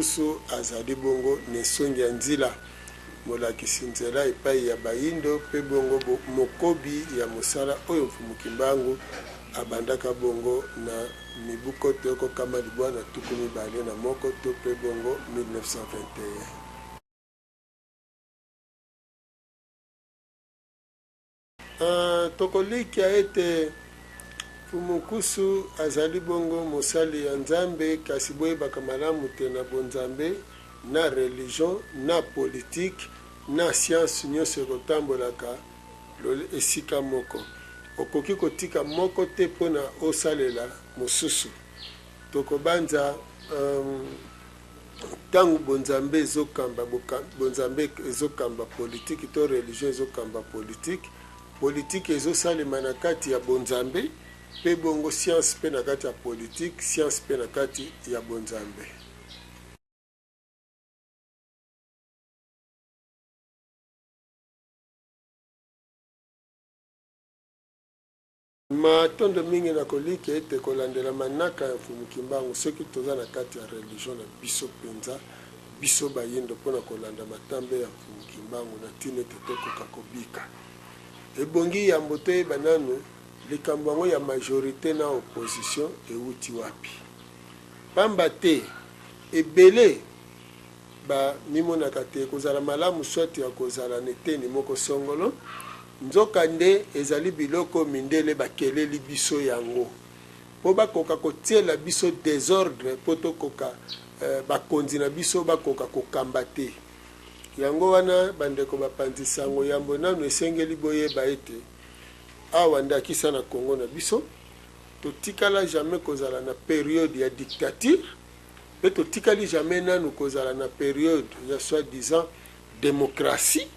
Nkusu azali bongo Nesongi ya Nzila, molakisi nzela epayi ya bayindo pe bongo mokobi ya mosala oyo Mfumu Kimbangu abandaka bongo na mibu koto yoko kama libwa na 21 to pe bongo 1921. Tokolikia ete Mfumu Nkusu azali bongo mosali ya Nzambe, kasi boyebaka malamu te na bonzambe, na religion, na politique, na science nionso ekotambolaka esika moko. Okoki kotika moko te mpo na osalela mosusu. Tokobanza Tango bonzambe ezo kamba bonzambe ezo kamba politique to religion ezo kamba politique, politique ezo salema na kati ya bonzambe pe bongo science pe na kati ya politique, science pe na kati ya bonzambe. Matondo mingi na kolikia ete kolandela manaka ya Mfumu Kimbangu soki toza na kati ya religion na biso penza biso bayindo pona kolanda matambe ya Mfumu Kimbangu na tina ete tokoka kobika. Ebongi yambo toyeba nanu likambo yango ya majorite na opposition ewuti wapi. Pamba te ebele Ba mimonaka te ekozala malamu soit ya kozala na eteni moko songolo, nzoka nde ezali biloko mindele bakeleli biso yango po bakoka kotiela biso desordre po tokoka bakonzi na biso bakoka kokamba te. Yango wana bandeko bapanzi sango yambo nanu esengeli boyeba ete awa ndakisa na Congo na biso totikala jamais kozala na periode ya dictature, Pe totikali jamais nanu kozala na periode ya soit disant democratie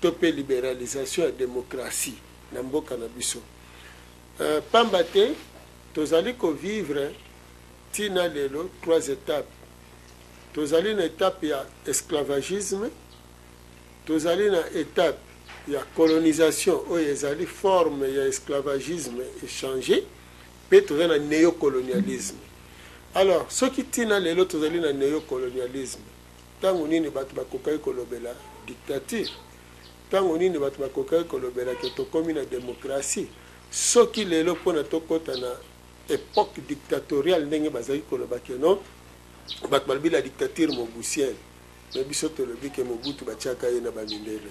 to pe liberalisation ya democratie na mboka na biso. Pamba te tozali ko vivre ti na lelo trois etapes. Tozali na etape ya esclavagisme, tozali na etape ya colonisation oyo ezali forme ya esclavagisme echanger, pe toza na neocolonialisme. Alors soki ti na lelo tozali na neocolonialisme, tango nini batu bakokaki kolobela dictature? Tango nini batu bakokaki kolobela que tokomi na democratie? Soki lelo pona tokota na epoque dictatoriale ndenge bazalaki koloba que non batu balobi la dictature mobusienne, mais biso tolobi que Mobutu batiaka ye na ba mindele.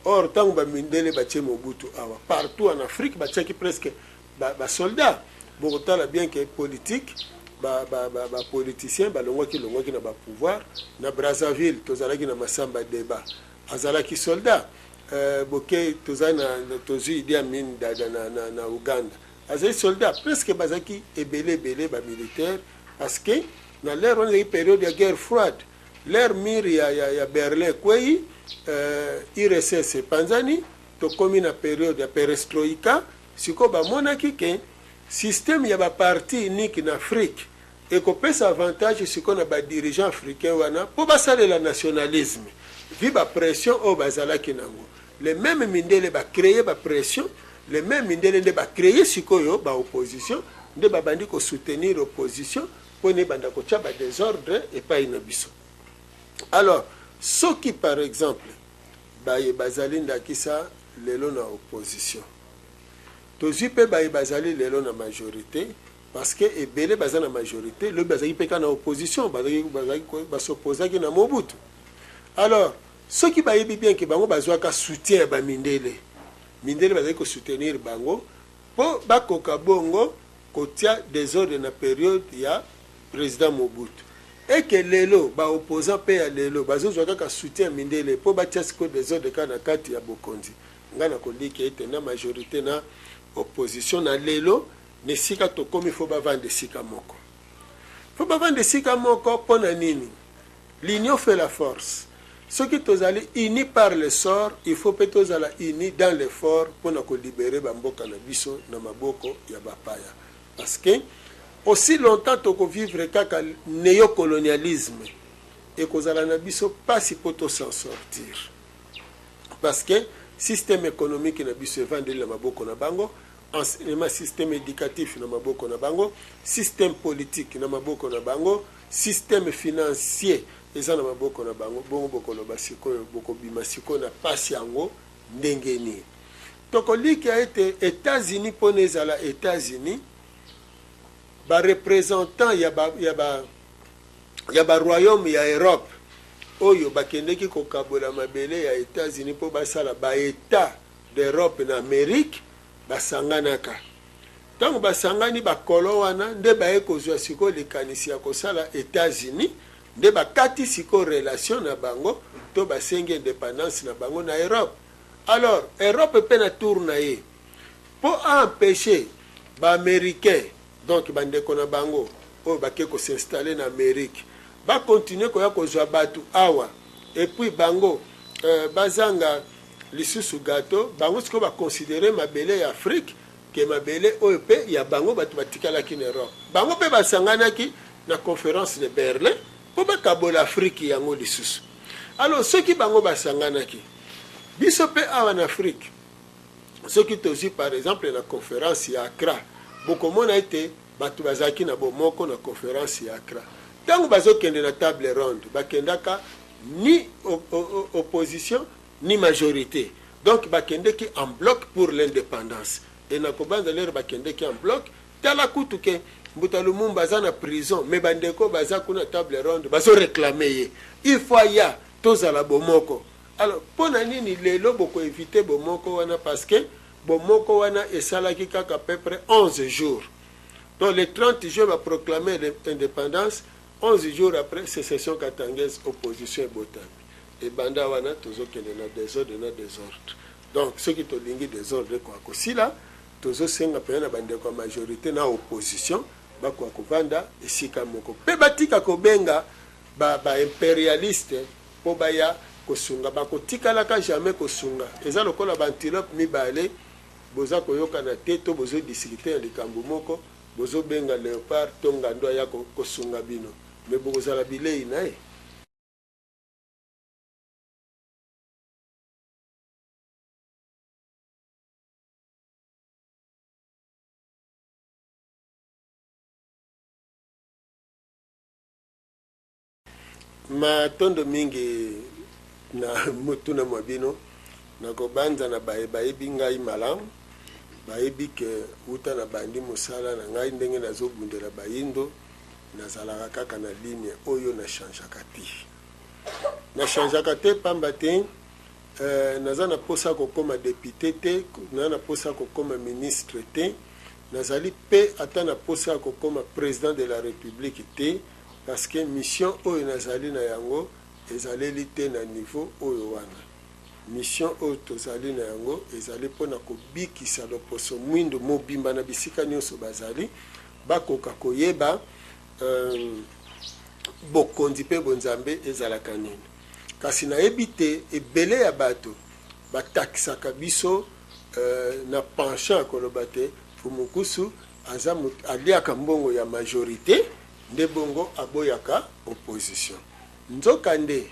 Or tango ba mindele batie Mobutu awa partout en Afrique batiaki presque Ba soldats bokotala bien que politique ba politiciens balongwaki longwaki na ba pouvoir na Brazzaville tozalaki na Massamba Deba azalaki soldat boke tozali na tozui Idi Amin Dada na Ouganda azali soldat presque bazalaki ebele ebele ba militaires parce que na l'heure wana ezalaki periode ya guerre froide l'heure mur ya Berlin ekweyi URSS epanzani tokomi na periode ya perestroïka. Sikoyo bamonaki ke système ya ba partis uniques na Afrique ekopesa avantage sikoyo na ba dirigeants africains wana po basalela nationalisme vu ba pressions oyo bazalaki nango. Les memes mindele ba creer ba pressions, les memes mindele nde ba creer sikoyo ba opposition nde babandi ko soutenir opposition po na ebanda kotia ba desordres epayi na biso. Alors soki par exemple baye bazali ndakisa lelo na opposition, Tozui pe baye bazali lelo na majorite parce que ebele baza na majorite lobi bazalaki pe kaka na opposition bazalaki bazalaki ba s'opposaki na Mobutu. Alors soki bayebi bien que bango bazuaka soutien ya ba mindele, mindele bazalaki ko soutenir bango po bakoka bongo kotia desordre na periode ya president Mobutu et que lelo ba opposants pe ya lelo bazozua kaka soutien ya mindele po batia sikoyo desordre kaka na kati ya bokonzi. Nga na kolikia ete na majorite na opposition na lelo na esika tokomi faut bavanda esika moko. Faut bavanda esika moko pona nini? L'union fait la force. Soki tozali unis par le sort, il faut pe tozala unis dans l'effort pona ko liberer ba mboka na biso na maboko ya ba paya. Parce que aussi longtemps toko vivre kaka neocolonialisme, ekozala na biso pasi po to s'en sortir. Parce que système economique na biso evandeli na maboko na bango, enseignement, système educatif na maboko na bango, système politique na maboko na bango, système financier eza na maboko na bango. Bongo bokoloba sikoyo, bokobima sikoyo na pasi yango ndenge nini? Tokolikia ete Etats-Unis, mpona ezala Etats-Unis, barepresentant ya baroyaume ya Europe oyo bakendeki kokabola mabele ya Etats-Unis mpo basala baétat d'Europe na Amérique, basanganaka. Ntango basangani, bakolo wana nde baye kozwa sikoyo likanisi ya kosala États-Unis, nde bakati sikoyo relation na bango to basengi indépendance na bango na Europe. Alors Europe mpe na tour na ye, mpo aempêche baaméricain, donc bandeko na bango oyo bake kos'installer na Amérique, bakontinue koya kozwa bato awa, et puis bango bazanga lisusu gâteau, bango sikoyo baconsidérer mabele ya Afrique ke mabele oyo mpe ya bango. Bato batikalaki na Europe, bango mpe basanganaki na Conférence de Berlin mpo bakabola Afrique yango lisusu. Alors soki bango basanganaki, biso mpe awa na Afrique, soki tozwi par exemple na Conférence ya Accra, bokomona ete bato bazalaki na bomoko. Na Conférence ya Accra, ntango bazokende na table ronde, bakendaka ni opposition ni majorité, donc bakendeki en bloc pour l'indépendance. E na kobanda lere bakendeki en bloc, tala kutu ke Mbuta Lumumba aza na prison, mais bandeko baza kuna table ronde bazoréclamer ye, il faut aya, tozala bomoko. Alors mpo na nini lelo bokoéviter bomoko wana? Parce que bomoko wana esalaki kaka peu près 11 jours. Donc le 30 juin baproclamer l'indépendance, 11 jours après, sécession katangaise, opposition ebotami. Ebanda wana tozokende na désordre na désordre. Donc soki tolingi désordre ekoka kosila, tozosenga mpenza na bandeko ya majorité na opposition bakoka kovanda esika moko mpe batika kobenga baimpérialiste ba mpo baya kosunga. Bakotikalaka jamais kosunga. Eza lokola baantilope mibale boza koyokana te to bozodiscuter na likambo moko, bozobenga léopard to ngando aya kosunga bino, mais bokozala bilei na ye. Matondo mingi na motuna mwa bino. Nakobanza na baye bayebi ngai malamu, bayebi ke wuta na bandi mosala na ngai, ndenge nazobundela bayindo, nazalaka kaka na ligne oyo, nachangeaka te. Nachangeaka te pamba te naza na mposa kokóma député te, naza na mposa kokóma ministre te, nazali mpe ata na mposa ya kokóma président de la République te, parce que mission oyo nazali na yango ezaleli te na niveau oyo wana. Mission oyo tozali na yango ezali mpona kobikisa loposo mwindo mobimba na bisika nyonso bazali, bakoka koyeba bokonzi mpe bonzambe ezalaka nini. Kasi nayebi te, ebele ya bato batakisaka biso na penchant ya koloba te Mfumu aza aliaka mbongo ya majorité, nde bongo aboyaka opposition. Nzokande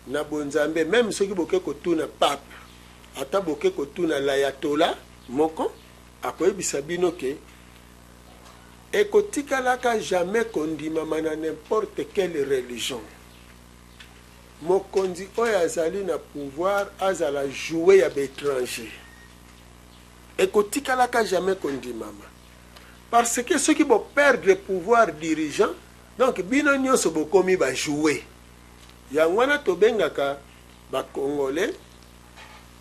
na bonzambe, même soki boke kotuna pape, ata boke kotuna l'ayatollah moko, akoyebisa bino ke ekotikalaka jamais kondimama na n'importe quelle religion, mokonzi oyo azali na pouvoir azala jouet ya baétranger. Ekotikalaka jamais kondimama, parce que soki boperdre pouvoir dirigeant, donc bino nyonso bokomi bajouet. Yango wana tobengaka bacongolais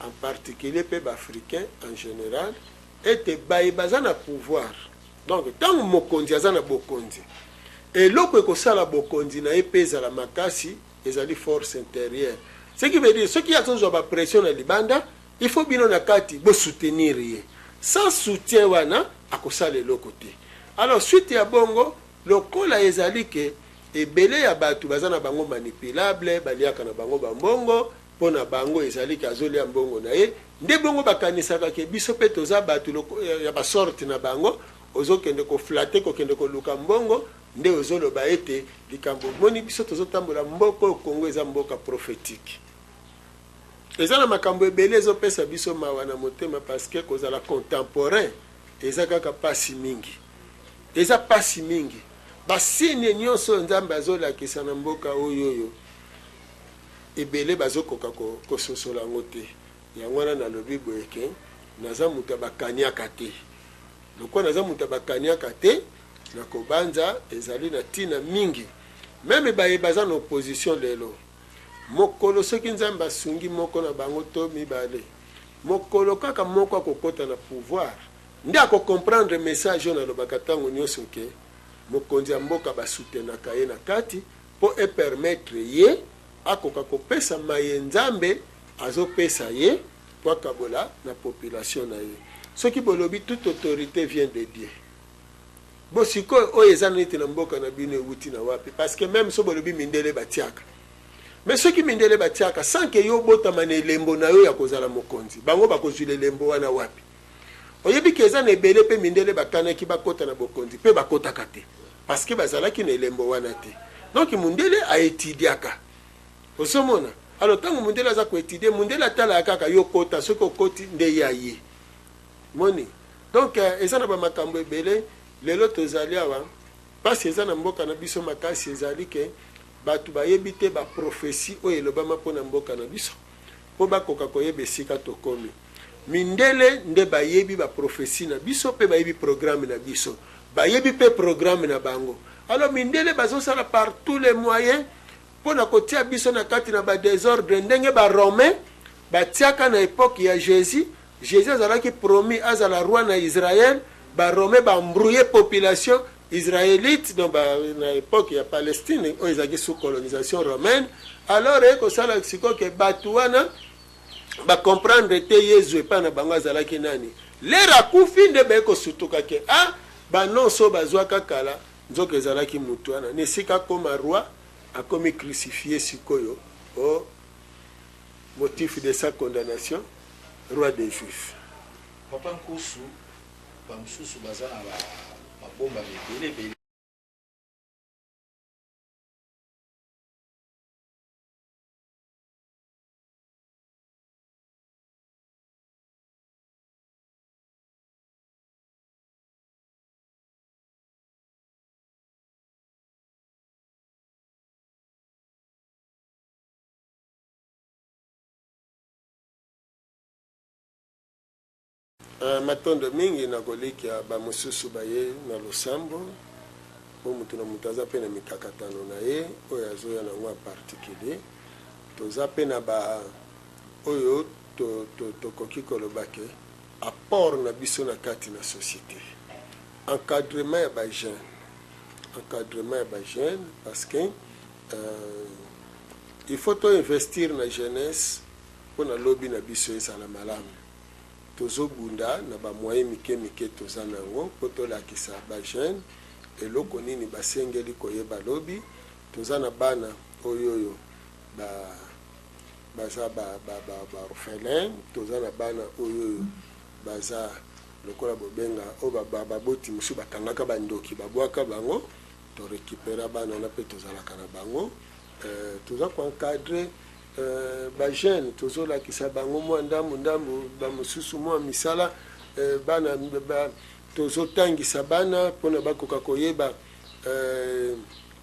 en particulier mpe baafricain en général ete baye baza na pouvoir, donc ntango mokonzi aza na bokonzi, eloko ekosala bokonzi na ye mpe ezala makasi ezali force intérieure. Ce qui veut dire, soki azozwa bapression na libanda, il faut bino na kati bosoutenir ye. Sans soutien wana, akosala eloko te. Alors suite ya bongo, lokola ezali ke ebele ya bato baza na bango manipulable, baliaka na bango bambongo, mpo na bango ezali ke azolia mbongo na ye, nde bongo bakanisaka ke biso mpe toza bato ya basorte na bango. Ozokende koflatter, kokende koluka mbongo, nde ozoloba ete likambo moni biso tozotambola. Mboka oyo Kongo eza mboka prophétique, eza na makambo ebele ezopesa biso mawa na motema, parce que kozala contemporain eza kaka mpasi mingi, eza mpasi mingi. Basigne nyonso oyo Nzambe azolakisa na mboka oyo oyo Ebele bazokoka kososola yango te. Yango wana nalobi boye ke naza moto ya bakaniaka te. Lokola naza moto ya bakaniaka te, nakobanza ezali na ntina mingi meme baye baza na opposition lelo, mokolo soki Nzambe asungi moko na bango to mibale, mokolo kaka moko akokota na pouvoir nde akocomprendre message oyo nalobaka ntango nyonso ke mokonzi ya mboka basutenaka ye na kati mpo epermettre ye akoka kopesa maye Nzambe azopesa ye mpo akabola na population na ye. Soki bolobi toute autorité vient de Dieu, bo sikoyo oyo eza neti na mboka na bino ewuti na wapi? Parce que même so bolobi mindele batiaka, mais soki mindele batiaka sans ke yo obotama na elembo na yo ya kozala mokonzi, bango bakozwila elembo wana wapi? Oyebi ke eza na ebele mpe mindele bakanaki bakota na bokonzi mpe bakotaka te parce que bazalaki na elembo wana te. Donc mundele aetidiaka, ozomona. Alors ntango mundele aza koetidie, mundele atalaka kaka yo kota, soki okoti nde ye aye moni. Donc eza na bamakambo ebele. Lelo tozali awa, mpasi eza na mboka na biso makasi ezali ke bato bayebi te baprophétie oyo elobama mpona mboka na biso mpo bakoka koyeba esika tokomi. Mindele nde bayebi baprophétie na biso mpe bayebi programme na biso, bayebi mpe programme na bango. Alors mindele bazosala par tous les moyens mpona kotia biso na kati na badésordre, ndenge baromain batiaka na époque ya Jésus. Jésus azalaki promis azala roi na Israël, baromain baembrouille population israélite, donc na époque ya Palestine oyo ezalaki sous colonisation romaine. Alors ekosala sikoyo ke bato wana bacomprendre te Yezu epai na bango azalaki nani. Lere akufi nde baye kosutuka ke ah, banonso oyo bazwaka kala nzoka ezalaki motu wana. Na esika akoma roi, akomi crucifie sikoyo au motif de sa condamnation, roi des Juifs. Papa Nkusu, bamosusu baza na mabombami ebele ebele. Matondo mingi. Na kolikia bamosusu baye na losambo, mpo moto na moto aza mpe na mikakatano na ye oyo azoya nango en particulier. Toza mpe na ba oyo tokoki koloba ke apport na biso na kati na société, encadrement ya bajeune, encadrement ya bajeune, parce que il faut to investir na jeunesse mpona lobi na biso ezala malamu. Tozobunda na bamoyen mike mike toza nango mpo tolakisa bajeune eloko nini basengeli koyeba lobi. Toza na bana oyo oyo baza baorphelin, toza na bana oyo oyo baza lokola bobenga oyo baboti mosusu bakangaka bandoki, babwaka bango. Torécupéra bana wana mpe tozalaka na bango. Toza koencadre bajeune, tozolakisa bango mwa ndambu ndambu, bamosusu mwa misala. Bana tozotangisa bana mpona bakoka koyeba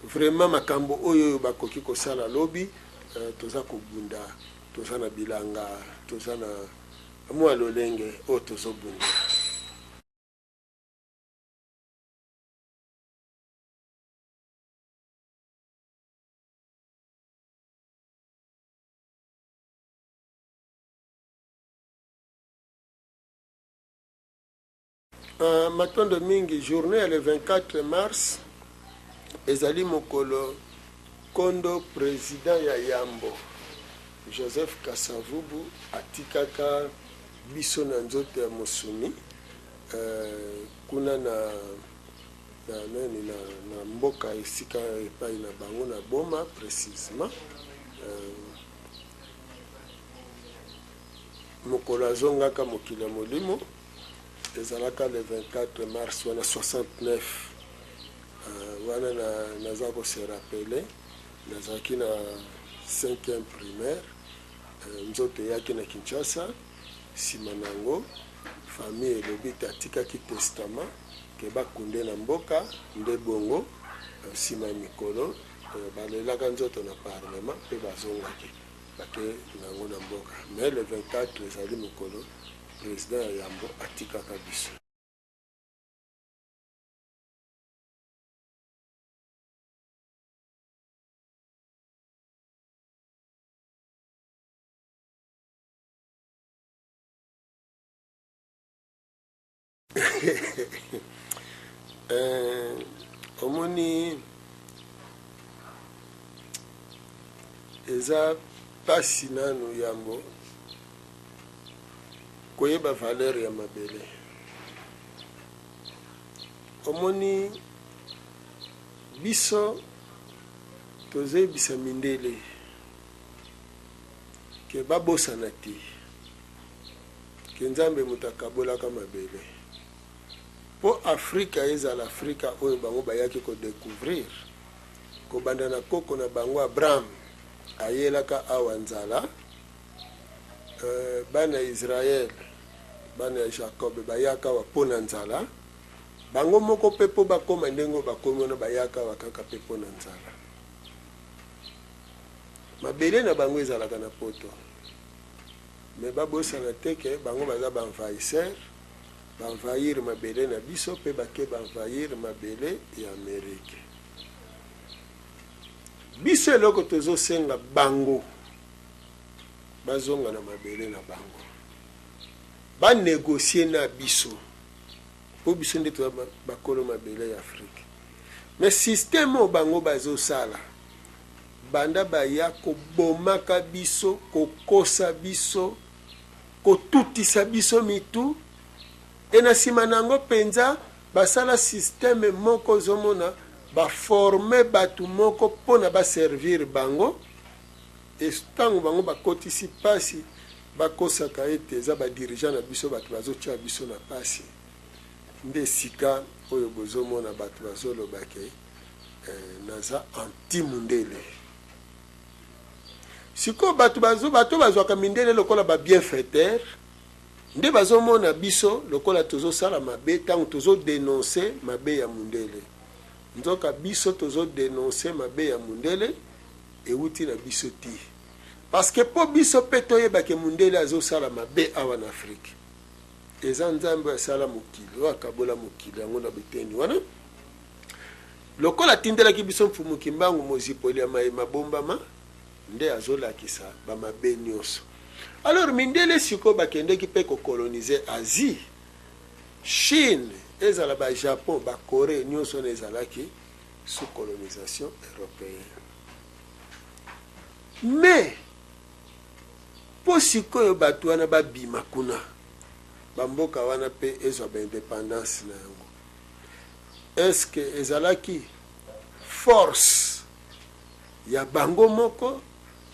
vraiment makambo oyo oyo bakoki kosala lobi. Toza kobunda, toza na bilanga, toza na mwa lolenge oyo tozobunda. Matondo mingi. Journée ya le 24 mars ezali mokolo kondo président ya yambo Joseph Kasavubu atikaka biso na nzoto ya mosuni kuna na nani na mboka esika epai na bango na Boma précisement. Mokolo azongaka mokili ya molimo ezalaka le 24 mars wana 69. Wana naza kose rappeler nazalaki na 5e primaire. Nzoto eyaki na Kinshasa. Nsima na yango famille elobi te atikaki testament ke bakunde na mboka. Nde bongo nsima ya mikolo balelaka nzoto na parlement mpe bazongaki. Bake na yango na mboka. Mais le 24 ezali mokolo president ya yambo atikaka biso. Eh, omoni eza mpasi nanu yambo koyeba valeur ya mabele. Omoni biso tozoyebisa mindele ke babosana te ke Nzambe moto akabolaka mabele po Afrika ezala Afrika oyo bango bayaki ko decouvrir kobanda na koko na bango Abraham ayelaka awa nzala euh, bana Israël bana ya Jacob bayaka awa po na nzala bango moko pe po bakoma ndenge oyo bakomi wana bayaka awa kaka pe po na nzala mabele na bango ezalaka na poto. Mais ba bosana te que bango baza ba envahisseurs, ba envahir mabele na biso pe bake ba envahir mabele ya Amerique. Biso eloko tozo senga bango bazonga na mabele na bango. Ba negocier na biso po biso nde toza bakolo mabele ya Afrique. Mais système oyo bango bazo sala Banda baya kobomaka biso, kokosa biso, kotutisa biso mitu et na sima na yango penza basala système moko ozomona ba former batu moko pona ba servir bango et tango bango bakotisi pasi bakosaka ete eza ba dirigeants na biso batu bazotia biso na pasi nde esika oyo bozomona batu bazoloba ke Eh, naza anti mundele. Sikoyo bato bazo bato bazwaka mindele lokola ba bienfaiteur nde bazomona biso lokola tozosala mabe ntango tozodenonse mabe ya mundele. Nzoka biso tozodenonse mabe ya mundele ewuti na biso te, parce que mpo biso mpe toyeba ke mundele azosala mabe awa na Afrique, eza Nzambe oyo asala mokili, oyo akabola mokili yango na biteni wana. Lokola atindelaki biso Mfumu Kimbangu mozipoli ya maye mabombama, nde azolakisa ba mabe nionso. Alors mindele sikoyo bakendeki pe ko coloniser Asie, Chine, ezala ba Japon, ba Coree, nionso wana ezalaki sous colonisation europeenne. Mais po sikoyo batu wana babima kuna, ba mboka wana pe ezwa ba independance na yango. Est ce que ezalaki force ya bango moko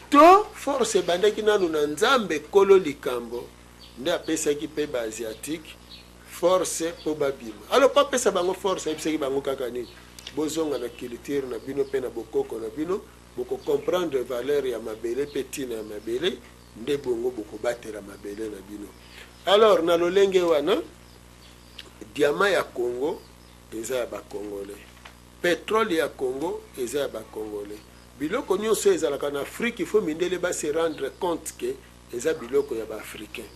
to force ebandaki nanu na Nzambe kolo likambo nde apesaki pe ba asiatique force po babima? Alors po apesa bango force ayebisaki bango kaka nini? Bozonga na culture na bino pe na bokoko na bino, boko comprendre valeur ya mabele pe tina ya mabele nde bongo bokobatela mabele na bino. Alors na lolenge wana Diamant ya Congo eza ya ba congolais. Petrole ya Congo eza ya ba congolais. Biloko nionso oyo ezalaka na Afrique il faut mindele ba se rendre compte que eza biloko ya ba africains.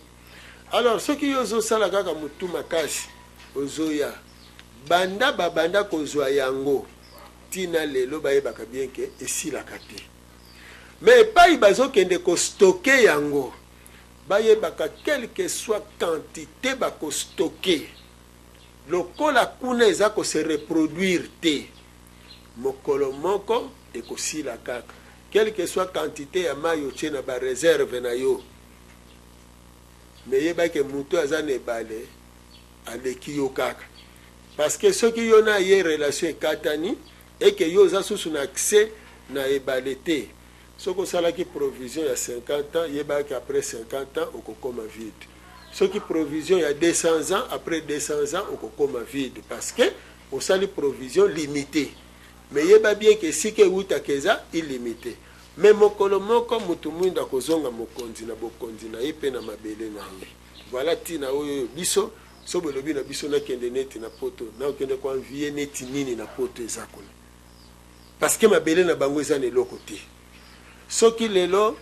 Alors soki yo ozo sala kaka mutu makasi ozoya banda ba banda kozua yango ti na lelo bayebaka bien que esilaka te. Mais epayi bazo kende ko stocker yango Bayebaka quelque soit quantite bako stocke lokola kuna eza ko se reproduire te mokolo moko ekosila kaka quelque soit quantite ya mayi otie na ba reserve na yo mais yeba ke mutu aza na ebale aleki yo kaka parce que soki yo na ye relation ekatani et que yo oza susu na accès na ebale te Soki osalaki provision ya 50 ans, yeba que après 50 ans okokoma vide. Soki provision ya 200 ans, après 200 ans okokoma vide parce que osali provision limitee. Mais yeba bien que esika ewutaka eza illimite. Mais mokolo moko mutu muindu akozonga mokonzi na bokonzi na ye pe na mabele na ye. Voilà tina oyo oyo biso soki bolobi na biso nakende neti na poto, nakokende ko envier neti nini na poto eza kuna? Parce que mabele na bango eza na eloko te. Soki lelo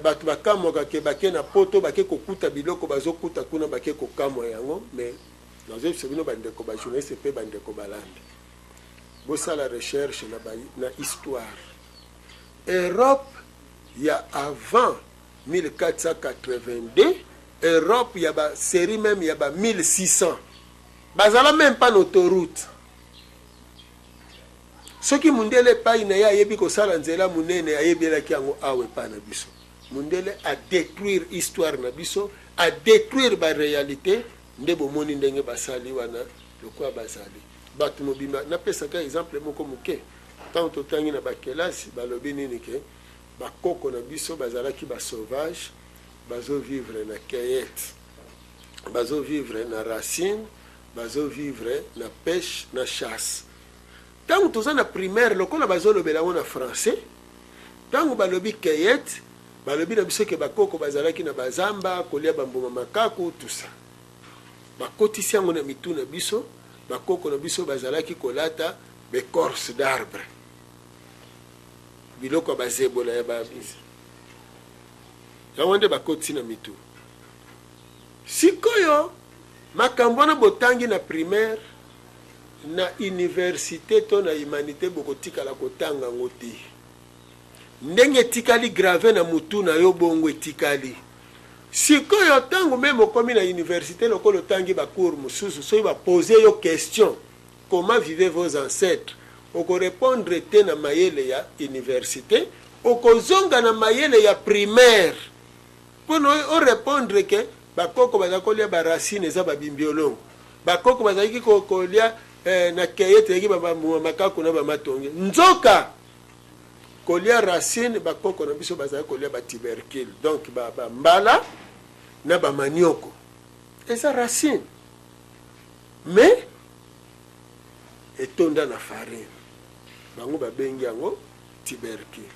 Bato bakamwaka ke bake na poto, bake kokuta biloko bazokuta kuna, bake kokamwa yango. Mais nazoyebisa bino, bandeko bajournaliste mpe bandeko balandi, bosala recherche na histoire Europe ya avant 1482, Europe ya basérie même ya ba 1600, bazala même pas na autoroute. Soki mundele epai na ye ayebi kosala nzela monene, ayebelaki yango awa epai na biso. Mundele adétruire histoire na biso, adétruire baréalité. Nde bomoni ndenge basali wana lokola bazali bato mobimba. Napesaka exemple moko moke. Ntango totangi na bakelasi, balobi nini? Ke bakoko na biso bazalaki basauvage, bazovivre na cueillette, bazovivre na racine, bazovivre na pêche, na chasse. Ntango toza na primaire, lokola bazolobela yango na français, ntango balobi cueillette, balobi na biso ke bakoko bazalaki na bazamba kolia bambuma, makaku, tout ça. Bakotisi yango na mitu na biso. Bakoko na biso bazalaki kolata baécorce d'arbre, biloko ya bazebola ya ba yango nde bakotisi na mitu. Sikoyo makambo wana botangi na primaire, na université to na humanité, bokotikala kotanga yango te. Ndenge etikali gravé na mutu na yo, bongo etikali. Sikoyo ntango même okomi na université, lokola otangi bacours mosusu, soki bapose yo question: "Comment vivaient vos ancêtres?", okorépondre te na mayele ya université, okozonga na mayele ya primaire mpona orépondre ke bakoko bazali kolia baracine, eza babimbiolongo. Bakoko bazalaki kolia na cueillette, ezalaki bambuma, makaku na bamatonge. Nzoka kolia racine, bakoko na biso bazali kolia batubercule, donc bambala na bamanioko eza racine, mais etonda na farine, bango babengi yango tubercule.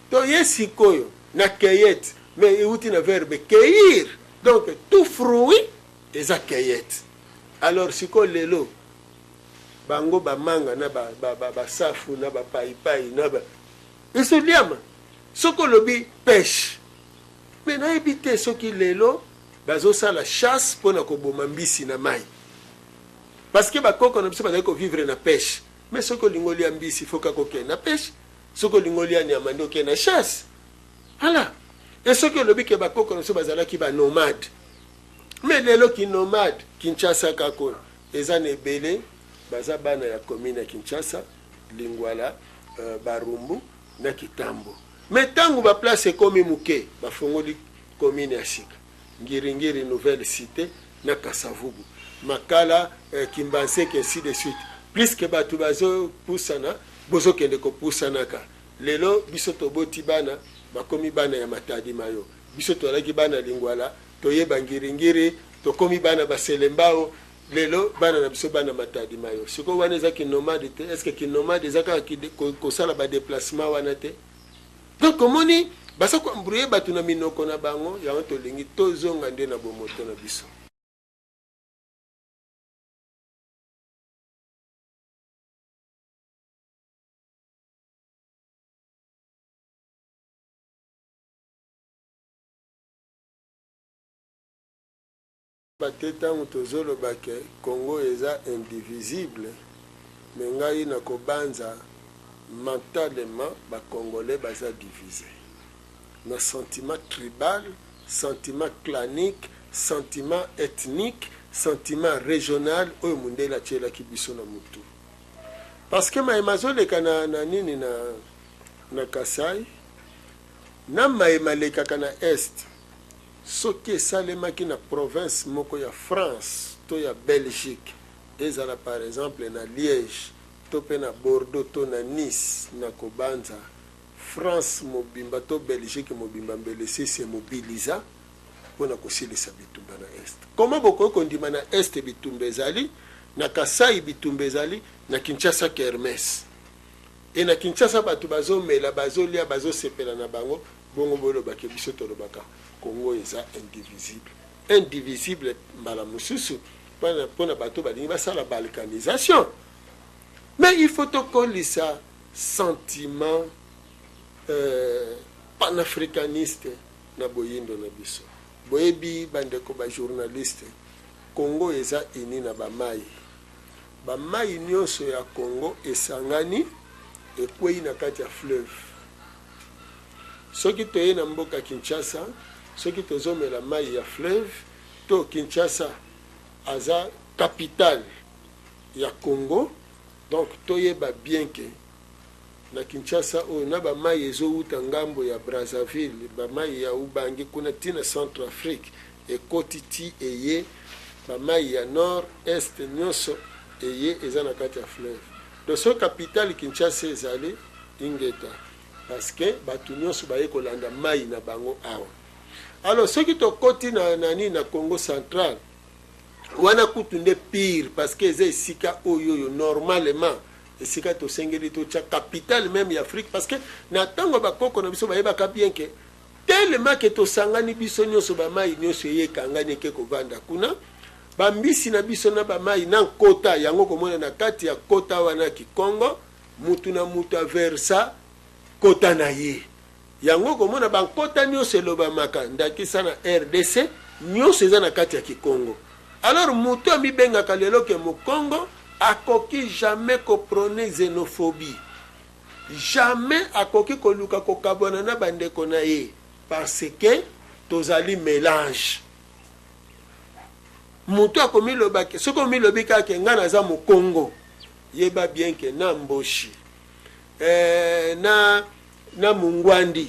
To ye sikoyo na cueillette, mais euti na verbe cueillir, donc tout fruit eza cueillette. Alors sikoyo lelo bango bamanga na basafu ba, ba, na bapaipai na ba ezoliama. Soki olobi pêche, mais nayebi te soki lelo bazosala chasse mpona koboma mbisi na mai, parce que bakoko na biso bazali kovivre na pêche. Mais soki olingi olia mbisi, faut kaka okende na pêche. Soki olingi olia nyama, nde okende na chasse. Voilà. E soki olobi ke bakoko na biso bazalaki banomade, mais lelo kinomade, Kinshasa kaka oyo eza na ebele baza bana ya commune ya Kinshasa, Lingwala, Barumbu na Kitambo. Mais ntango baplace ekomi moke, bafongoli commune ya sika, Ngiringiri, Nouvelle Cité na Kasavubu, Makala, Kimbanseke, ainsi de suite. Puisque bato bazopusana, bozokende kopusanaka. Lelo biso toboti bana, bakomi bana ya Matadi Mayo. Biso tozalaki bana Lingwala, toyeba Ngiringiri, tokomi bana Baselembao. Lelo bana na biso bana Matadi Mayo. Sikoyo wana eza kinomade te? Est ce que kinomade eza kaka kosala badéplacement wana te? Donc omoni, baza koembrouiller bato na minoko na bango. Yango tolingi tozonga nde na bomoto na biso. Te, ntango tozoloba ke Congo eza indivisible, mais ngai nakobanza mentalement bacongolais baza divise na sentiment tribal, sentiment clanique, sentiment ethnique, sentiment régional oyo mundele atielaki biso na mutu. Parce que mayema azoleka na nini na Kasai, na mayema alekaka na Est, soki esalemaki na province moko ya France to ya Belgique, ezala par exemple na Liège to mpe na Bordeaux to na Nice, na kobanza France mobimba to Belgique mobimba mbele esi emobiliza mpona kosilisa bitumba na Est. Koma bokoki kondima na Est bitumba ezali, na Kasai bitumba ezali, na Kinshasa kermesse, e na Kinshasa bato bazomela, bazolia, bazosepela na bango. Bongo bolobaki biso tolobaka Congo eza indivisible. Indivisible mbala mosusu mpona bato balingi basala balkanisation, mais il faut tokolisa sentiment panafricaniste. Na boyindo na biso. Boyebi bandeko ba journaliste, Congo eza uni na ba mayi. Ba mayi nionso ya Congo esangani ekweyi na kati ya fleuve. Soki toye na mboka Kinshasa, soki tozomela mayi ya fleuve to Kinshasa aza capitale ya Congo, donc toyeba bien que na Kinshasa oyo na ba mayi ezowuta ngambo ya Brazzaville, ba mayi ya Ubangi kuna ti na Centre Afrique ekoti ti eye ba mayi ya nord, est nionso eye eza na kati ya fleuve. Donc soki capitale Kinshasa ezali ingeta parce que batu nionso baye kolanda mayi na bango awa. Alors soki tokoti na nani na Congo central wana kutu nde pire parce que eza esika oyo oyo normalement esika tosengeli totya capitale meme ya Afrique, parce que na ntango bakoko na biso bayebaka bien que tellement que tosangani biso nyonso, bamai nyonso eye ekangani eke kovanda kuna, bambisi na biso na bamai na nkota yango komona na kati ya kota wana Kikongo, mutu na mutu aversa kota na ye. Yango komona bankota nyonso elobamaka ndakisa na RDC nyonso eza na kati ya Kikongo. Alors mutu amibengaka lelo ke Mukongo akoki jamais ko prôner xenophobie. Jamais akoki koluka kokabwana na bandeko na ye parce que tozali melange. Mutu akomiloba ke soki omilobi kaka ke ngai naza Mukongo, yeba bien ke na Mboshi eh, na na Mungwandi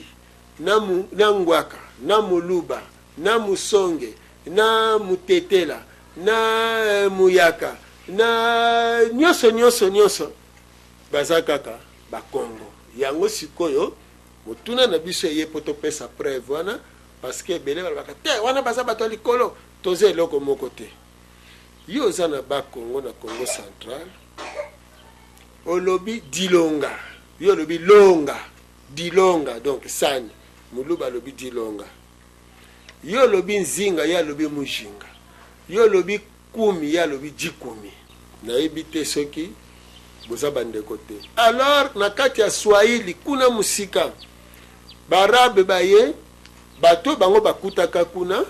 na, mu, na Ngwaka na Muluba na Musonge na Mutetela na eh, Muyaka na nyonso nyonso nyonso baza kaka Bakongo. Yango sikoyo motuna na biso eye mpo topesa preuve wana, parce que ebele balobaka te wana baza bato ya likolo, toza eloko moko te. Yo oza na Bakongo na Congo central, olobi dilonga, yo olobi longa, dilonga, donc sani Muluba alobi dilonga, yo olobi nzinga, ye alobi mujinga, yo olobi kumi, ye alobi jikumi. Nayebi te soki boza bandeko te. Alors na kati ya Swahili kuna mosika, Baarabe baye, bato bango bakutaka kuna,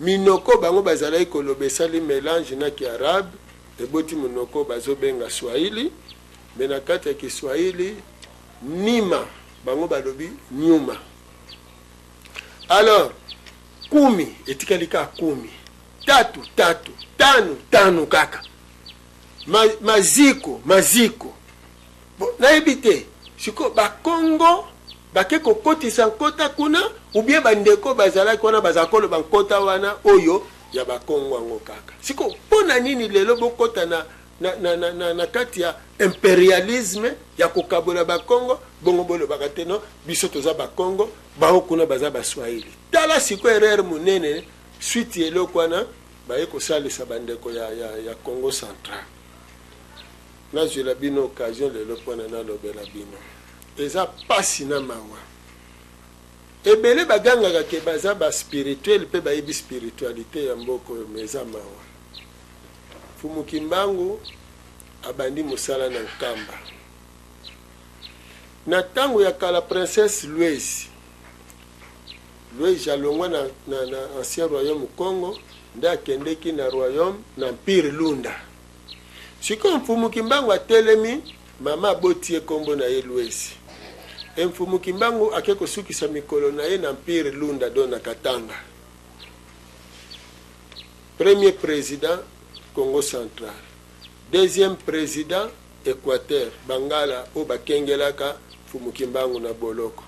minoko bango bazalaki koloba esali melange na kiarabe, eboti monoko bazobenga Swahili. Me na kati ya Kiswahili nima bango balobi nyuma. Alors kumi etikali kaka kumi, tatu tatu, tano tano kaka, ma, maziko maziko. Bon, nayebi te sikoyo Bakongo bake kokotisa nkota kuna ou bien bandeko bazalaki wana bazala koloba nkota wana oyo ya Bakongo yango kaka. Sikoyo mpo na nini lelo bokota na, na, na, na, na, na kati ya imperialisme ya kokabola Bakongo, bongo bolobaka te no biso toza Bakongo, bango kuna baza Baswahili. Tala sikoyo erreur monene suite ya eloko wana baye kosalisa bandeko ya, ya, ya Congo central. Nazwela bino occasion lelo mpona nalobela bino, eza pasi na mawa. Ebele bagangaka ke baza ba spirituel mpe bayebi spiritualité ya mboka oyo, mais eza mawa. Mfumu Kimbangu abandi mosala na Nkamba. Na ntango ya kala, princesse Louise Louise alongwa na, na, na ancien royaume Congo nde akendeki na royaume na empire Lunda. Sikoyo Mfumu Kimbangu atelemi, mama aboti ye nkombo na ye Louise. E Mfumu Kimbangu ake kosukisa mikolo na ye na empire Lunda, donc na Katanga. Premier président Congo central, deuxième président Équateur, Bangala oyo bakengelaka Mfumu Kimbangu na boloko.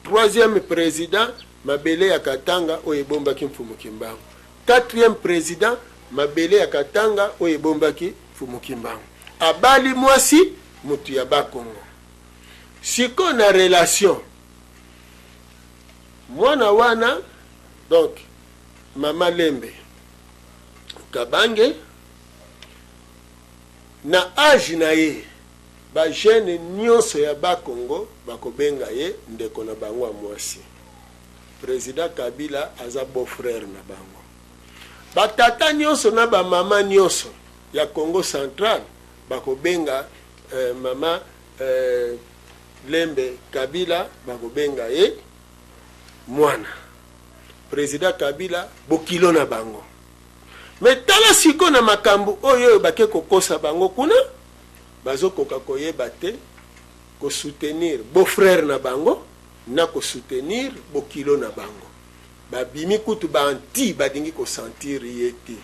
Troisième président mabele ya Katanga oyo ebombaki Mfumu Kimbangu. Quatrième président mabele ya Katanga oyo ebombaki Mfumu Kimbangu. Abali mwasi mutu ya Bakongo. Sikoyo na relation mwana wana, donc mama Lembe Kabange na age na ye, ba jeune nyonso ya Bakongo bakobenga ye ndeko na bango ya mwasi. Président Kabila aza beau frère na bango. Batata nyonso na bamama nyonso ya Congo central bakobenga mama Lembe Kabila, bakobenga ye mwana. President Kabila bokilo na bango. Mais tala sikoyo na makambo oyo oyo bake kokosa bango kuna, bazokoka koyeba te ko soutenir beau frère na bango na ko soutenir bokilo na bango. Babimi kutu ba anti, balingi ko sentir ye te.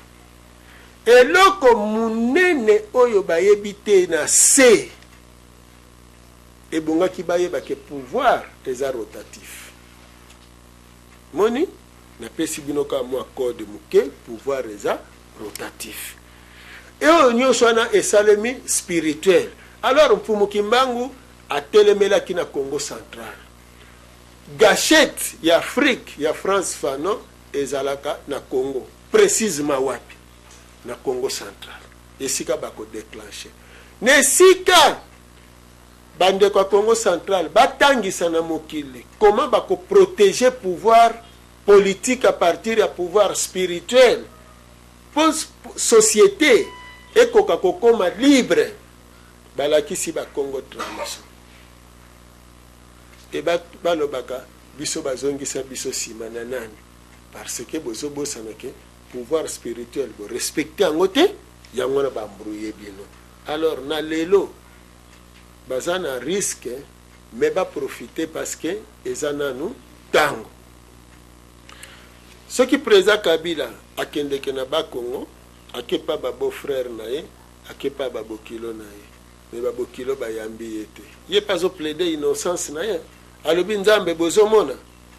Eloko munene oyo bayebi te na se, ebongaki bayeba ke pouvoir eza rotatif. Moni, napesi bino kaka mwa code moke, pouvoir eza rotatif. E oyo nyonso wana esalemi spirituel. Alors Mfumu Kimbangu atelemelaki na Congo central. Gachette ya Afrique ya Frantz Fanon ezalaka na Congo. Precisement wapi? Na Congo central. Esika bako declencher. Na esika bandeko ya Congo central batangisa na mokili comment bako proteger pouvoir politique à partir ya pouvoir spirituel po société ekoka kokoma libre, balakisi ba Congo trahison. E balobaka biso bazongisa biso sima na nani? Parce que bozobosana ke pouvoir spirituel bo respecter yango te, yango wana ba embrouiller bino. Alors na lelo baza na risque, mais ba profiter parce que eza nanu tango. Soki président Kabila akendeke na Bakongo, akepa ba beau frère na ye, akepa ba bokilo na ye, mais ba bokilo bayambi ye te. Ye pe azo plaider innocence na ye, alobi Nzambe bozomona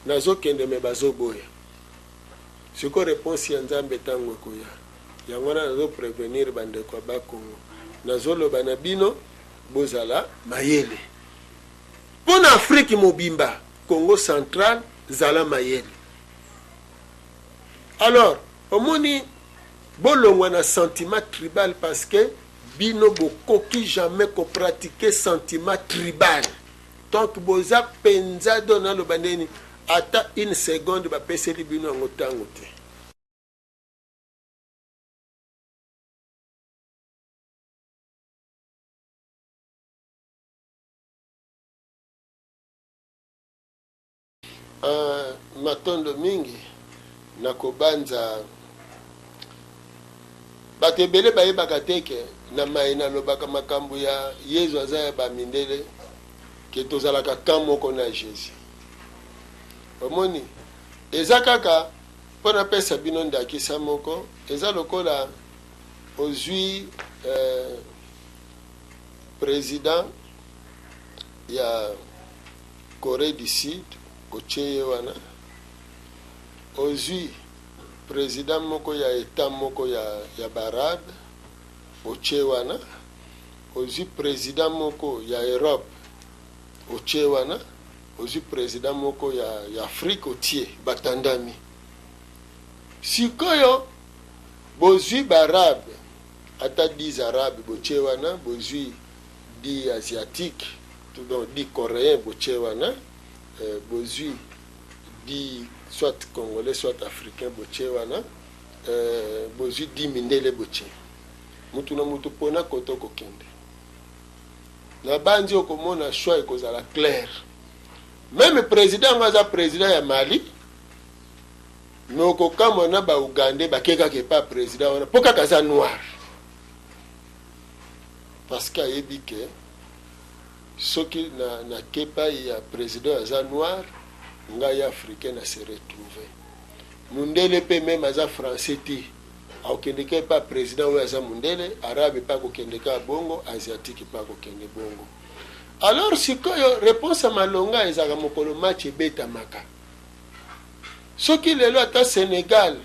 nazokende mais bazoboya. Siko réponse ya Nzambe tango ekoya. Yango wana nazo prevenir bandeko ya Bakongo, nazoloba na bino bozala mayele mpo na Afrique mobimba. Congo central zala mayele. Alors omoni bolongwa na sentiment tribal, parce que bino bokoki jamais ko pratiquer sentiment tribal. Donc boza penza do naloba ndeni, ata une seconde bapeseli bino yango tango te. Matondo mingi. Nakobanza bato ebele bayebaka te ke na mai nalobaka makambo ya Yezu aza ya bamindele, ke tozalaka camp moko na Jesus. Omoni, eza kaka mpo napesa bino ndakisa moko, eza lokola ozwi president ya Corée du Sud, otie ye wana, ozwi president moko ya etat moko ya baarabe, otie wana, ozwi president moko ya Europe, otie wana, ozwi president moko ya Afrique, otie, batandami. Sikoyo bozwi baarabe, ata 10 arabe botie wana, bozwi 10 asiatique, donc 10 coréen botie wana, bozwi 10 soit congolais soit africain botie wana, bozwi 10 mindele botie. Mutu na mutu pona koto kokende. Na bandi okomona choix ekozala clair. Même président ngo aza président ya Mali, mais okokamwa na ba Ougandais bake kaka epa président wana po kaka aza noir. Parce que ayebi ke soki na kepai ya président aza noir, ngai africain na se retrouver. Mundele pe même aza français te, akokende kaka epa président oyo aza mundele, arabe pe akokende kaka bongo, asiatique pe akokende bongo. Alors sikoyo réponse ya malonga ezalaka mokolo match ebetamaka. Soki lelo ata Sénégal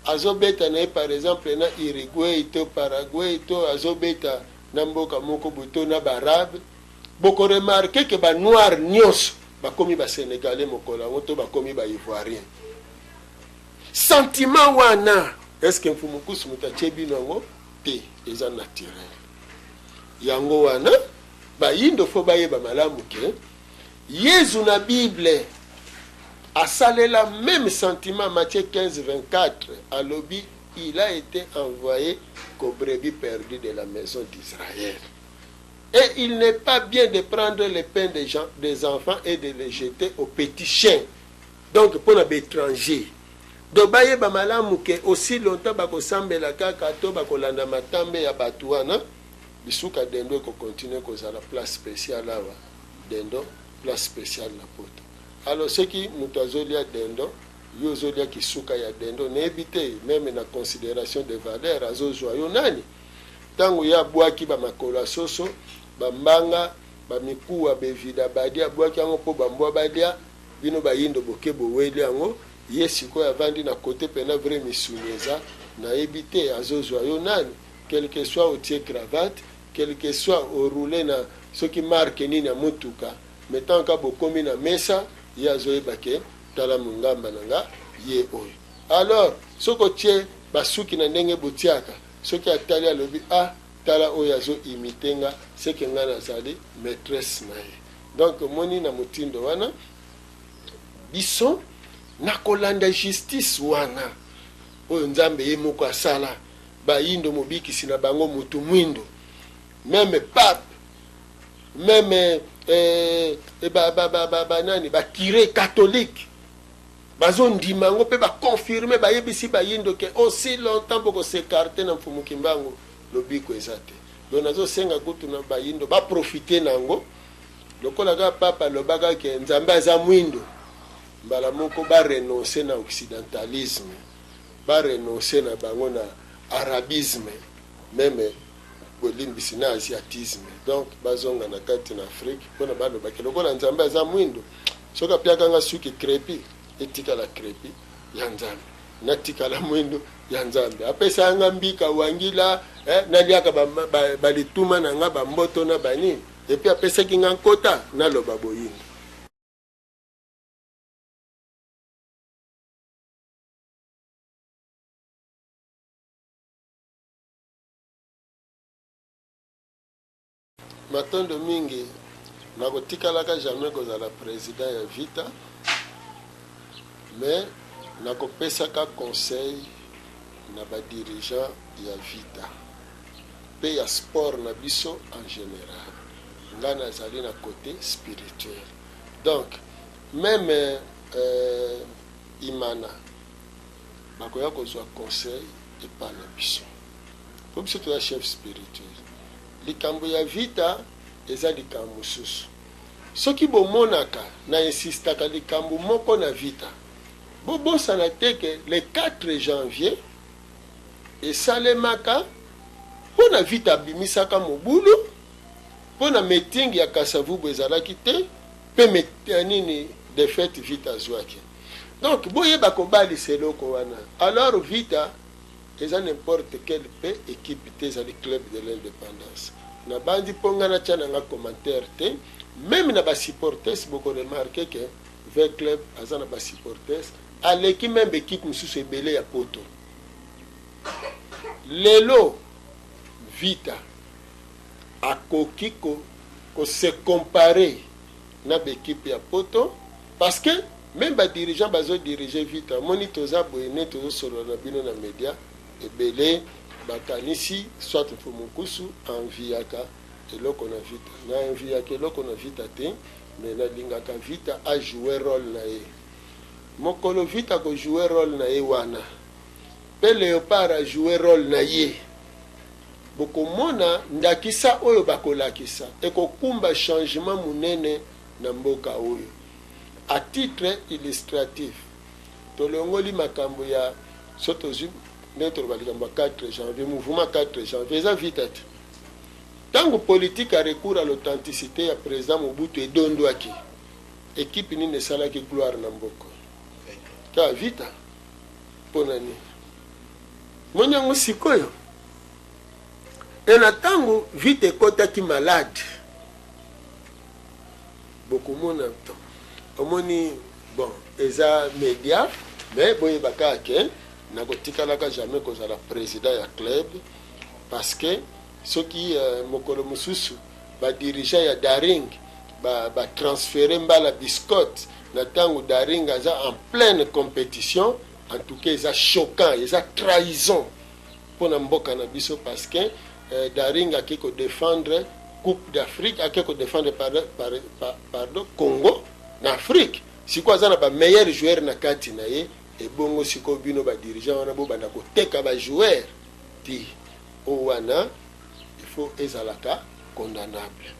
azobeta na ye par exemple na Uruguay to Paraguay to azobeta na mboka moko boye to na baarabe, bokoremarquer ke ba noir nyonso bakomi ba sénégalais mokolo yango to bakomi ba ivoirien. Sentiment wana est-ce que Mfumu Nkusu moto atie bino yango te? Eza naturel. Yango wana bayindo fo bayeba malamu ke Yezu na Bible asalela même sentiment. Matthieu 15:24 alobi il a été envoyé qu'aux brebis perdues de la maison d'Israël. Et il n'est pas bien de prendre le pain des gens, des enfants et de les jeter aux petits chiens. Donc pour les étrangers. Donc bayeba malamu ke aussi longtemps bakosambela kaka to bakolanda matambe ya bato wana, bisuka dendo ekokontinue kozala place spéciale awa, dendo place spéciale na Poto. Alors soki moto azolia dendo, yo ozolia kisuka ya dendo, nayebi te même na considération de valeur azozwa yo nani. Ntango ye abwaki bamakolo ya soso, bambanga, bamikuwa, bevida badi, abwaki yango mpo bambwa balia, bino bayindo boke boweli yango. Ye sikoyo avandi na kote pena vrai misuni eza, nayebi te azozwa yo nani. Quelque soit otie cravate, quelque soit oroule na soki marque nini ya motuka, mais tant ka bokomi na mesa, ye azoyeba ke tala mongamba na nga ye oyo. Alors soki otie basuki na ndenge botiaka, soki atali alobi: "Ah, tala oyo azoimite nga, seke nga nazali maîtresse na ye." Donc omoni na motindo wana, biso na kolanda justice wana oyo Nzambe ye moko asala, bayindo mobikisi na bango motu mwindo, même pape, même banani, bacuré catholique bazondima yango mpe baconfirme, bayebisi bayindo ke aussi longtemps bokos'écarter na Mfumu Kimbangu, lobiko eza te. Donc nazosenga kutu na bayindo baprofite na yango, lokola kaka papa alobaka ke Nzambe aza mwindo, mbala moko barenonce na occidentalisme, barenonce na bango na arabisme, même bolimbisi, na asiatisme. Donc bazonga na kati na Afrique, mpona balobaki lokola Nzambe aza mwindo, soki apiakanga suki crépus, etikala crépus ya Nzambe, natikala mwindo ya Nzambe, apesanga mbika wangila, naliaka balituma na nga, bamboto na banini, et puis apesaki nga nkota naloba boyindo. Matondo mingi. Nakotikalaka jamais kozala président ya Vita, mais nakopesaka conseil na badirigeant ya Vita mpe ya sport na biso en général. Nga nazali na côté spirituel. Donc même Imana bakoya kozwa conseil epai na biso, po biso toza chef spirituel. Likambo ya Vita eza likambo mosusu. Soki bomonaka na insistaka likambo moko na Vita, bobosana te ke le 4 janvier esalemaka mpo na Vita abimisaka mobulu mpo na meeting ya Kasavubu ezalaki te, mpe nini, défaite Vita azwaki. Donc boyeba kobalisa eloko wana. Alors Vita eza n'importe quel mpe équipe te, ezali club de l'indépendance. Nabandi mpo nga natya nanga commentaire te. Même na basupporters, bokoremarquer ke V Club aza na basupporters aleki même équipe mosusu ebele ya Poto. Lelo Vita akoki kose comparer na baéquipe ya Poto, parce que même badirigeant bazodirige Vita, omoni toza boye ne tozosolola na bino na média, ebele bakanisi soit Mfumu Nkusu enviaka eloko na Vita. Na enviaka eloko na Vita te, mais nalingaka Vita ajoue rôle na ye. Mokolo Vita kojoue rôle na ye wana, mpe Léopard ajoue rôle na ye, bokomona ndakisa oyo bakolakisa ekokumba changement monene na mboka oyo. À titre illustratif, tolongoli makambo ya so, tozwi ndenge toloba likambo ya 4 janvier, mouvement 4 janvier eza Vita te. Ntango politique ya recours à l'authenticité ya président Mobutu edondwaki, équipe nini esalaki gloire na mboka? Kaka Vita. Mpo na nini? Moni yango sikoyo. E na ntango Vita ekɔtaki malade, bokomona to omoni, bon, eza média, mais boyeba kaka ke nakotikalaka jamais kozala président ya club, parce que soki mokolo mosusu badirigeant ya Daring batransfere ba mbala biscotte na ntango Daring aza en pleine compétition, en tout cas eza choquant, eza trahison mpona mboka na biso, parce que Daring ake kodéfendre Coupe d'Afrique, ake kodéfendre, pardon, Congo na Afrique. Sikoyo aza na bameilleur joueur na kati na ye. Ebongo sikoyo bino ba dirigeants wana bobanda koteka ba joueurs ti oyo wana il faut ezalaka condamnable.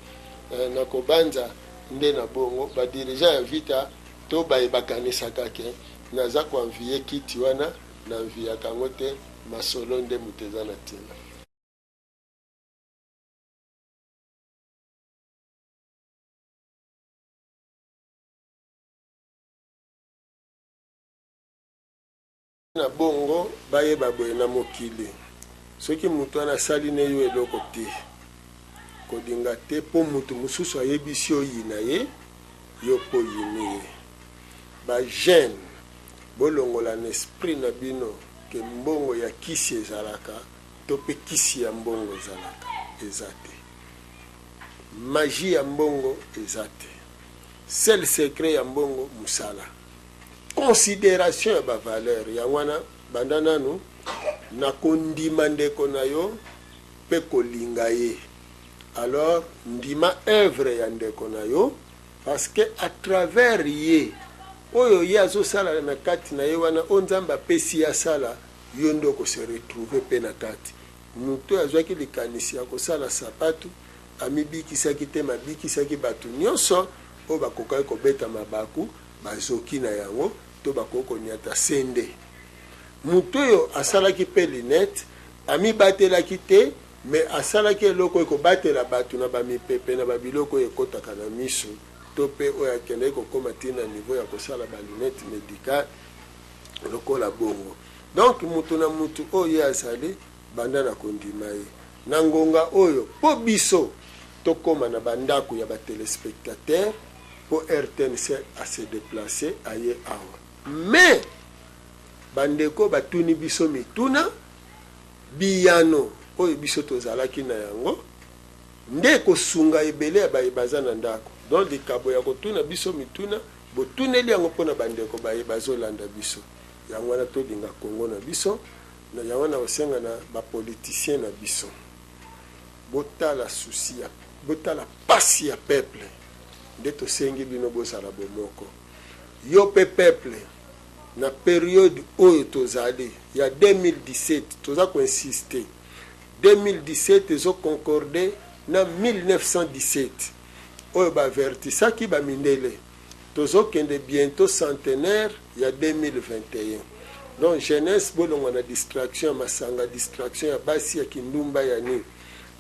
Nakobanza nde na bongo ba dirigeants ya Vita to baye bakanisaka ke naza ko envier kiti wana, na enviaka yango te, masolo nde moto eza na tina. Na bongo bayeba boye na mokili, soki moto wana asali ne yo eloko te, kolinga te mpo moto mosusu ayebisi yo oyina ye, yo mpe oyini ye. Ba jeunes bolongola na esprit na bino ke mbongo ya kisi ezalaka to mpe kisi ya mbongo ezalaka, eza te. Magie ya mbongo eza te. Seul secret ya mbongo musala. Consideration ya ba valeur yango wana banda nanu na kondima ndeko na yo pe kolinga ye. Alors ndima oeuvre ya ndeko na yo parce que à travers ye oyo ye azosala na kati na ye wana oyo Nzambe apesi ye asala yo nde oko se retrouver pe na kati. Moto oyo azwaki likanisi ya kosala sapatu amibikisaki te, mais abikisaki bato nyonso oyo bakokaki kobeta mabaku, bazoki na yango to bakoki konyata sende. Moto oyo asalaki mpe lunette amibatelaki te, mais asalaki eloko oyo ekobatela bato na bamipepe na babiloko oyo ekotaka na miso, to mpe oyo akendaki kokoma tii na niveau ya kosala ba lunettes medicales lokola bongo. Donc moto na moto oyo ye azali, banda na kondima ye na ngonga oyo mpo biso tokoma na ba ndako ya ba telespectateurs mpo rtnc a se deplacer aye awa. Mais ba ndeko batuni biso mituna, biyano oyo biso tozalaki na yango nde ekosunga ebele ya baye baza na ndako. Donc likabo ya kotuna biso mituna, botuneli yango mpo na bandeko baye bazolanda biso. Yango wana tolinga Congo na biso. Na yango nakosenga na ba politiciens na biso botala souci ya botala pasi ya peuple nde tosengi bino bozala bomoko. Yo pe peuple na periode oyo tozali ya 2017 toza ko insister 2017 ezo concorder na 1917 oyo ba avertisaki ba mindele. Tozo kende bientot centenaire ya 2021 donc jeunesse bolongwa na distraction ya masanga distraction ya basi ya kindumba ya nini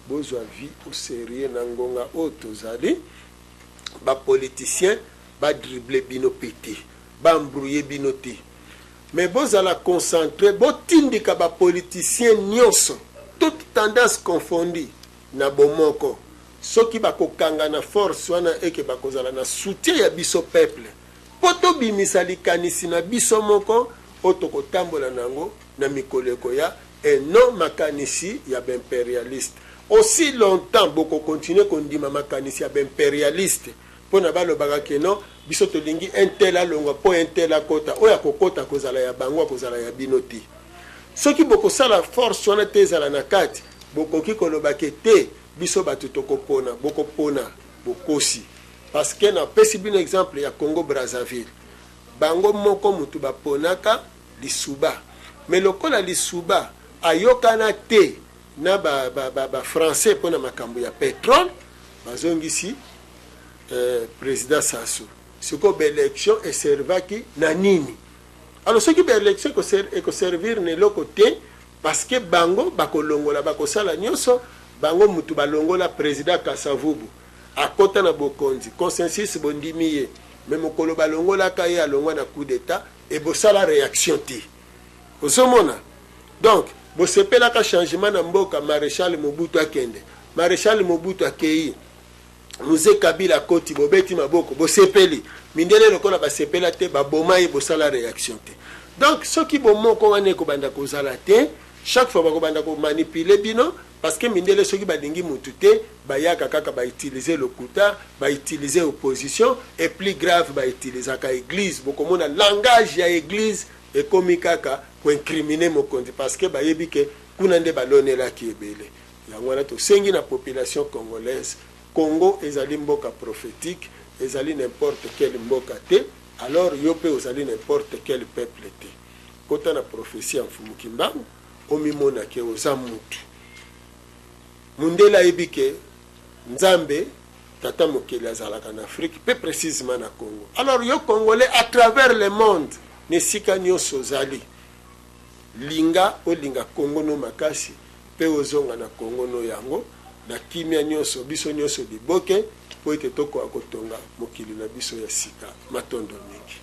bozwa vie au serieux na ngonga oyo tozali ba politiciens ba dribble bino pe te ba embrouiller bino te mais bozala concentre botindika ba politiciens nionso toute tendance confondue na bomoko soki bakokanga na force wana eke bakozala na soutien ya biso peuple po tobimisa likanisi na biso moko oyo tokotambola na yango na mikolo ekoya et non makanisi ya ba imperialistes. Aussi longtemps boko continuer kondima makanisi ya ba imperialistes pona balobaka que non biso tolingi un tel alongwa po un tel akota, oyo akokota akozala ya bango akozala ya bino te. Soki bokosala force wana te ezala na kati, bokoki koloba ke te biso batu tokopona, bokopona bokosi. Parce que napesi bino exemple ya Congo Brazzaville, bango moko mutu baponaka Lisuba, mais lokola Lisuba ayokana te na ba ba français pona makambo ya petrole, bazongisi president Sassou. Sikoyo ba elections eservaki na nini? Alors soki ba elections eko servir na eloko te parce que bango bakolongola bakosala nionso, bango mutu balongola president Kasavubu akota na bokonzi, consensus bondimi ye, mais mokolo balongolaka ye alongwa na coup d'etat et bosala reaction te. Ozomona? Donc bosepelaka changement na mboka Marechal Mobutu akende, Marechal Mobutu akeyi, Mzee Kabila akoti, bobeti maboko, bosepeli. Mindele lokola basepela te, baboma ye, bosala reaction te. Donc soki bomoko wana ekobanda kozala te, chaque fois bakobanda ko manipuler bino, parce que mindele soki balingi mutu te, bayaka kaka ba utiliser lokuta, ba utiliser opposition, et plus grave ba utilisaka eglise. Bokomona langage ya eglise ekomi kaka ko incriminer mokonzi, parce que bayebi ke kuna nde balonelaki ebele. Yango wana tosengi na population congolaise, Congo ezali mboka prophetique, ezali n'importe quel mboka te, alors yo pe ozali n'importe quel peuple te. Kota na prophetie ya Mfumu Kimbangu, omimona ke oza mutu. Mundele ayebi ke Nzambe Tata Mokeli azalaka na Afrique pe precisement na Congo. Alors yo Congolais à travers le monde, na esika nionso ozali, linga olinga Congo no makasi pe ozonga na Congo no yango na kimia nionso, biso nionso liboke po ete tokoka kotonga mokili na biso ya sika. Matondo mingi.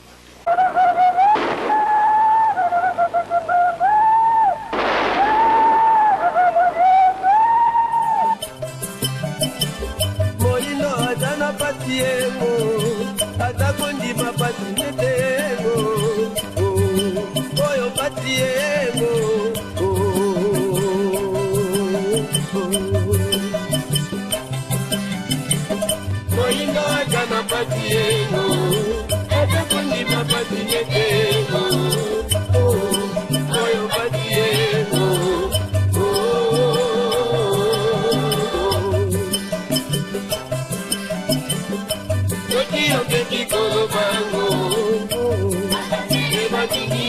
Moyindo aza na pasi yengo, aza kondima pasi nete yengo, oyo pasi yengo. Moyindo aza na pasi yengo, aza kondima pasi nete yengo, oyo pasi yengo. Soki okeki kolobango, ebatiki.